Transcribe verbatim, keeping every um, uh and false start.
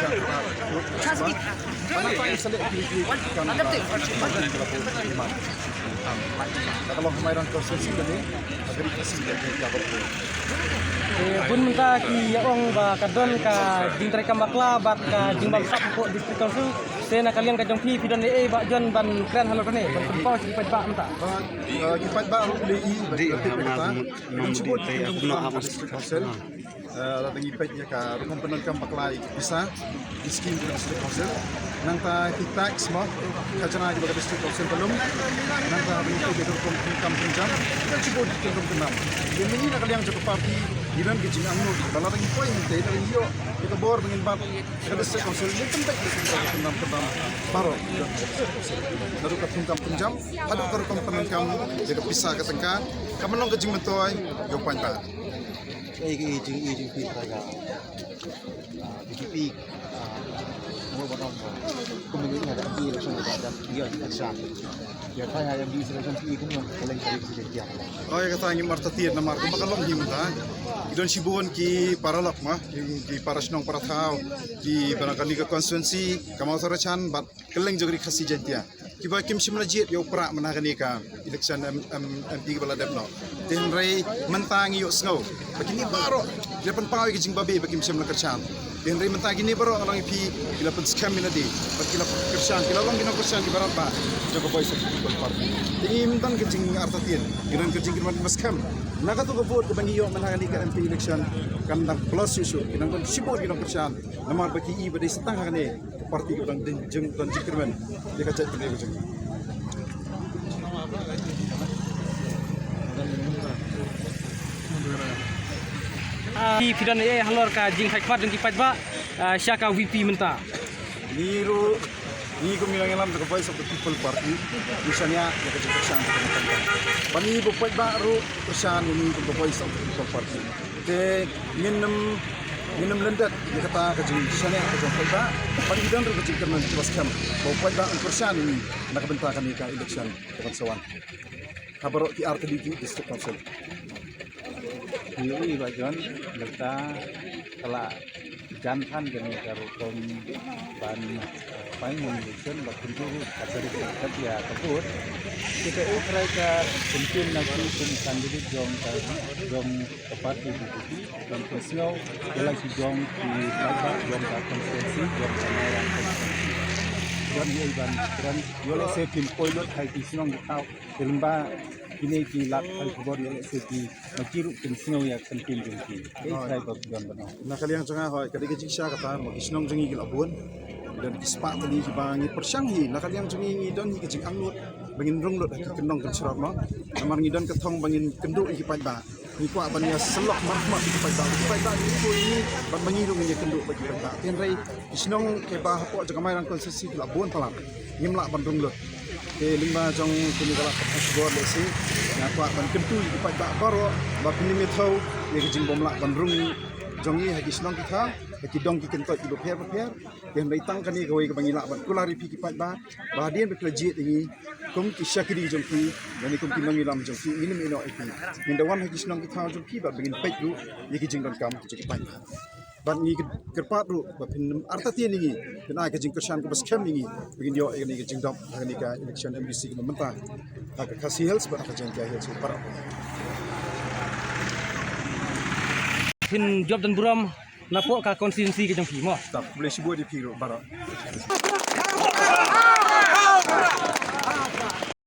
Te bun mynta ki ïa ong ba ka don ka jingtrei kam bakla bad ka jingbamsap hapoh District Council. Te na ka liang ka jong phi, phi don ei ei ba jon ban kren halor kane ban pynpaw sha ki paidbah mynta? Ki paidbah ruh ki la i ba ki la tip ïa kata. Ki don shibun ki jingdonkam ha District Council. Lada ngi peit ïa ka rukom pyndonkam bakla ïa ki pisa, ki skim ka District Council. Nangta ki tax mo, khajna kiba ka District Council ka lum. Nangta ba ngi peit ïa ka rukom pyndonkam pynjam, ki don shibun ki rukom pyndonkam. Te mynta na ka liang jong ka party ngi don ka jingangnud ba lada ngi poi hangtei, lada ngi ïoh ïa ka bor ba ngin bat ïa ka District Council, ngin pynbeit ïa ka rukom pyndonkam pynjam baroh. Naduh ka pyndonkam pynjam haduh ka rukom pyndonkam ïa ka pisa ka tyngka, kam long ka jingmyntoi ïa u paidbah. Ei, ei, jing, ei, jing, phi, phi, ah, B J P, ah, mo ba dong, ah, kumne ni, ada election, ada, ada, ïa, election. Ïa, phi, ah, ïa, election, phi, kumne, ka leng, ka leng, ka leng, ïa. Oh, ïa, kata ngim artatien namar kumba ka long hi mynta. Ki don shibun ki paralok ma, ki, ki para shnong para thaw, kiba na kane ka constituency, ka Mawthadraishan bad kylleng jong ka Ri Khasi Jaiñtia, kiba kim shym la jied ïa u prah mynta ha kane ka election M-, M-, M P kaba la dep noh. Te hynrei mynta ngi ïohsngew ba kine baroh ki la pynpaw ïa ka jingbabe ba kim shym la kyrshan. Te hynrei mynta kine baroh nga ong ïa phi, ki la pynskhem ïa lade bad ki la kyrshan, ki la long ki nongkyrshan kiba radbah jong ka Voice of the People Party. Te ngim don ka jingartatien, ngi don ka jingkyrmen kaba skhem. Na kato ka vote kaba ngi ïoh mynta ha kane ka M P election, kan dang plus shuh shuh, ki dang don shibun ki nongkyrshan. Namar ba ki i ba dei sa tang ha kane ka party kaba dang jing, jing, dang jingkyrmen ïa ka jaitbynriew ka jong ngi. Ah, phi don ei ei halor ka jingpait pat jong ki paidbah, ah, sha ka V P mynta? Ngi ruh, ngi kum ngi nongïalam jong ka Voice of the People Party, ngi shaniah ïa ka jingkyrshan jong ka paidbah. Bad ngi ba paidbah ruh kyrshan ïa ngi kum ka Voice of the People Party. Te ngin ym, ngin ym lyndet ïa kata ka jingshaniah ka jong u paidbah. Bad ngi don ruh ka jingkyrmen kaba skhem ba u paidbah un kyrshan ïa ngi na ka bynta kane ka election kaban sa wan ha baroh ki artylli ki District Council. Ïohi ba jon, mynta ka la jan than kane ka rukom ban, eh, pynmih election ba kyntu ruh ka tarik ka kat ïa ka vote. Kita u trai ka pyntin na ki kum candidate jong ka, jong ka party B J P, ban pynsngew ïa la ki jong ki paidbah jong ka constituency, jong ka Mairang constituency. Jon ïa ban kren ïa lehse phin poi lut ha ki shnong ki thaw, te lyngba kine ki lad paw khubor ïa lehse ki, ma ki ruh kin sngew ïa ka kyntien jong ki. Te trai ba ki don ban ong. Na ka liang jong nga hooid, ka dei ka jingshisha kata, ma ki shnong jong ngi ki la bun. Ki don ki spah tylli kiba ngi pyrshang hi, na ka liang jong ngi ngi don hi ka jingangnud ba ngin rung lut ha ki kyndong kynshrot mo. Namar ngi don ka thong ba ngin kynduh ïa ki paidbah. Ngi kwah ban ïa syllok markhmat ïa ki paidbah. Ki paidbah ngi kynduh ïa ngi bad ma ngi ruh ngin ïa kynduh bad ki paidbah. Te hynrei ki shnong kiba hapoh jong ka Mairang constituency ki la bun palat. Ngim lah ban rung lut. Te lyngba jong kane ka lad pathai khubor lehse nga kwah ban kyntu ïa ki paidbah baroh ba phin ym ïa thew ïa ka jingbym lah ban rung jong ngi ha ki shnong ki thaw, ha ki dong ki kyntoit kiba pher bapher. Te hynrei tang kane kawei kaba ngi lah ban kular ïa phi ki paidbah ba hadien ba phi la jied ïa ngi kum ki shakri jong phi lane kum ki nongïalam jong phi, ngin ym ïehnoh ïa phi. Ngin da wan ha ki shnong ki thaw jong phi bad ba ngin peit ruh ïa ki jingdonkam ki jong ki paidbah. Bad ngi kyrpad ruh ba phin ym artatien ïa ngi, phin ai ka jingkyrshan kaba skhem ïa ngi ba ngin ïoh ïa kane ka jingdap ha kane ka election M D C kaba mynta ha ka Khasi Hills bad ha ka Jaiñtia Hills baroh. Phin jop don burom napoh ka constituency ka jong phi mo. Tap, khublei shibun ïa phi ruh baroh.